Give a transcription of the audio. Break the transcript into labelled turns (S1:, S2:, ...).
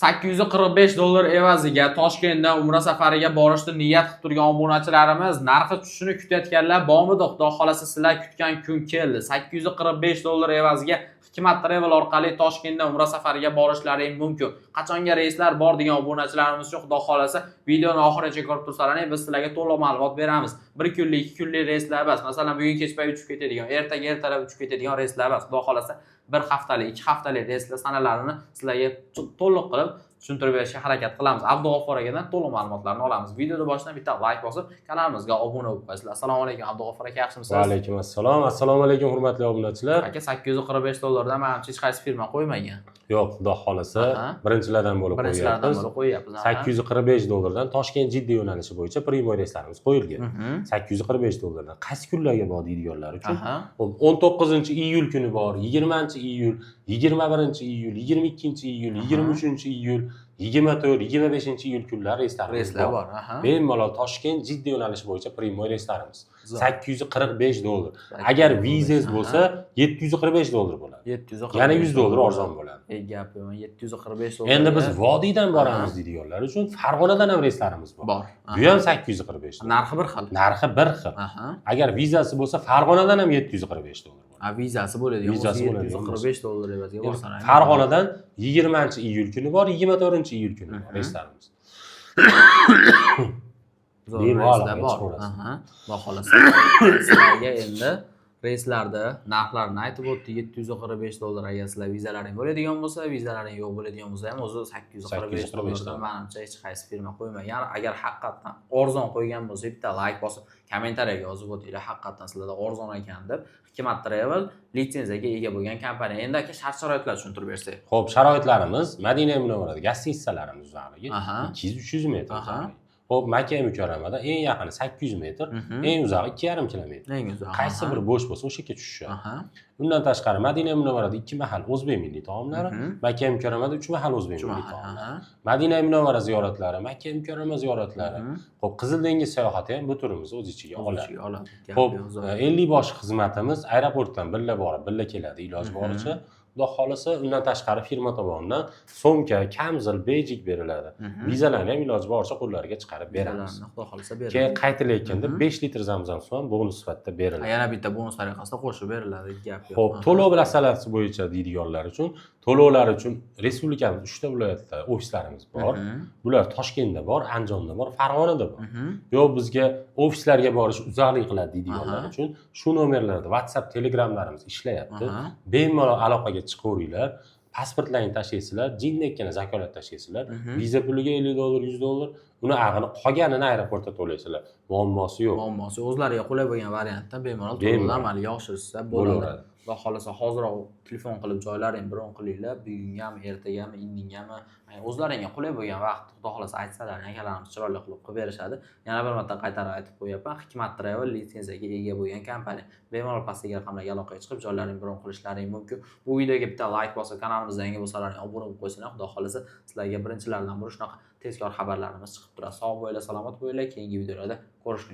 S1: 845 dollar evaziga Toshkentdan Umra safariga borishni niyat qilib turgan obunachilarimiz, narxi tushishini kutayotganlar bormidi? Xudo xolasa, sizlar kutgan kun keldi. 845 dollar evaziga Hikmat Travel orqali Toshkentdan Umra safariga borishlaring mumkin. Qachonga reyslar bor degan obunachilarimiz uchun, Xudo xolasa, videoni oxirigacha ko'rib tursalaring, biz sizlarga to'liq ma'lumot beramiz. Bir kunlik, 2 kunlik reyslar emas. Masalan, bugun kechpay uchib ketadigan, ertaga ertalab uchib ketadigan reyslar emas. Xudo xolasa, bir haftalik, 2 haftalik reyslar sanalarini sizlarga to'liq qilib tushuntirib berishga harakat qilamiz. Abdug'ofor akadan to'liq ma'lumotlarni olamiz. Videoni boshidan bitta layk bosib, kanalimizga obuna bo'lib qo'yasizlar. Assalomu alaykum, Abdug'ofor aka, yaxshimisiz?
S2: Va alaykum assalom. Assalomu alaykum, hurmatli obunachilar.
S1: Aka, 845 dollardan manimcha hech qaysi firma qo'ymagan.
S2: Yo'q, Xudo xolasa, birinchilardan bo'lib
S1: Birinchilardan
S2: qo'yyapmiz.
S1: bo'lib qo'yyapmiz.
S2: 845 dollardan Toshkent Jidda yo'nalishi bo'yicha прямой reyslarimiz qo'yilgan. 845 dollardan qaysi kunlarga bor deydiganlar uchun, hop, 19 iyul kuni bor, 20 iyul, 21 iyul, 22 iyul, 23 iyul, 24, 25 iyul kunlari reyslarimiz
S1: Reyslar
S2: bor.
S1: bor.
S2: Bemalol Toshkent Jidda yo'nalishi bo'yicha прямой reyslarimiz.
S1: Zo'r.
S2: 845 dollar. Agar vizangiz bo'lsa, 745 dollar bo'ladi.
S1: 745.
S2: Yana 100 dollar arzon bo'ladi.
S1: Ey, gap yo'q, 745 dollar.
S2: Endi biz vodiydan boramiz deydiganlar uchun Farg'onadan ham reyslarimiz bor.
S1: Bor.
S2: Bu ham 845 dollar.
S1: Narxi bir xil.
S2: Narxi bir xil. Agar vizasi bo'lsa, Farg'onadan ham 745 dollar bo'ladi.
S1: Ha, vizasi bo'ladigan
S2: Vizasi
S1: bo'lsa,
S2: bo'ladigan
S1: 745 dollar evaziga borsan.
S2: Farg'onadan 20 iyul kuni bor, 24 iyul kuni bor reyslarimiz.
S1: Zo'r
S2: Bemalol
S1: reyslar bor.
S2: chiqaverasiz.
S1: Xudo xolasa. Sizlarga endi reyslarda narxlarini aytib o'tdi. 745 dollar agar sizlar vizalaring bo'ladigan bo'lsa, vizalaring yo'q bo'ladigan bo'lsa ham o'zi 845
S2: 845
S1: dollardan
S2: dollar.
S1: Manimcha hech qaysi firma qo'ymagan. Agar haqiqatdan arzon qo'ygan bo'lsa, bitta layk bosib, kommentariyaga yozib o'tinglar, haqiqatdan sizlarda arzon ekan deb. Hikmat Travel litsenziyaga ega bo'lgan kompaniya. Endi, aka, shart sharoitlar tushuntirib bersak.
S2: Xo'p, sharoitlarimiz: Madina Munavvarada gостиницаlarimiz uzoqligi 200-300 metr uzoqligi. Xo'p, Makka Mukarramada eng yaqini 800 metr, eng uzog'i 2,5 kilometr.
S1: Eng uzog'i.
S2: Qaysi bir bo'sh bo'lsa, o'sha yerga tushishadi. Undan tashqari, Madina Munavvarada ikki mahal o'zbek milliy taomlari, Makka Mukarramada uch mahal o'zbek
S1: Uch
S2: milliy
S1: mahal,
S2: taomlari. Madina Munavvara ziyoratlari, Makka Mukarrama ziyoratlari, xo'p, Qizil dengiz sayohati ham bu turimiz o'z ichiga
S1: O'z
S2: oladi.
S1: ichiga oladi. Gap
S2: Xo'p,
S1: yo'q, zo'r.
S2: 50 bosh xizmatimiz aeroportdan birga borib, birga keladi iloji boricha. Xudo xolasa, undan tashqari firma tomonidan sumka, kamzil, bejik beriladi. Vizalarni ham iloji boricha qo'llariga chiqarib beramiz.
S1: Vizalarni, Xudo xolasa, beradi.
S2: Keyin qaytilayotganda 5 litr zamzam suv ham bonus sifatida beriladi.
S1: Yana bitta bonus tariqasida qo'shib beriladi. Gap yo'q.
S2: Xo'p, to'lov masalasi bo'yicha deydiganlar uchun, to'lovlar uchun respublikamiz uchta viloyatda ofislarimiz bor. Bular Toshkentda bor, Andijonda bor, Farg'onada bor. Yo'q, bizga ofislarga borish uzoqlik qiladi deydiganlar uchun shu nomerlarda WhatsApp, Telegramlarimiz ishlayapti. Bemalol aloqaga chiqaveringlar. Pasportlaringni tashlaysizlar, jindakkina vakolat tashlaysizlar. Viza puliga 50 dollar, 100 dollar, uni ag'ini qolganini aeroportda to'laysizlar. Muammosi yo'q.
S1: Muammosi, o'zlariga qulay bo'lgan variantda bemalol
S2: Bemalol.
S1: to'lovni amalga oshirsa bo'ladi.
S2: Bo'laveradi.
S1: Xudo xolasa, hoziroq telefon qilib joylaring bron qilinglar. Bugungami, ertagami, indingami, ya'ni o'zlaringga qulay bo'lgan vaqt, Xudo xolasa, aytsalaring, akalarimiz chiroyli qilib qilib berishadi. Yana bir marta qaytarib aytib qo'yyapman: Hikmat Travel litsenziyaga ega bo'lgan kompaniya. Bemalol pastdagi raqamlarga aloqaga chiqib, joylaring bron qilishlaring mumkin. Bu videoga bitta layk bosib, kanalimizda yangi bo'lsalaring, obuna bo'lib qo'ysanglar, Xudo xolasa, sizlarga birinchilardan bo'lib shunaqa tezkor xabarlarimiz chiqib turadi. Sog' bo'linglar, salomat bo'linglar, keyingi videolarda ko'rishguncha.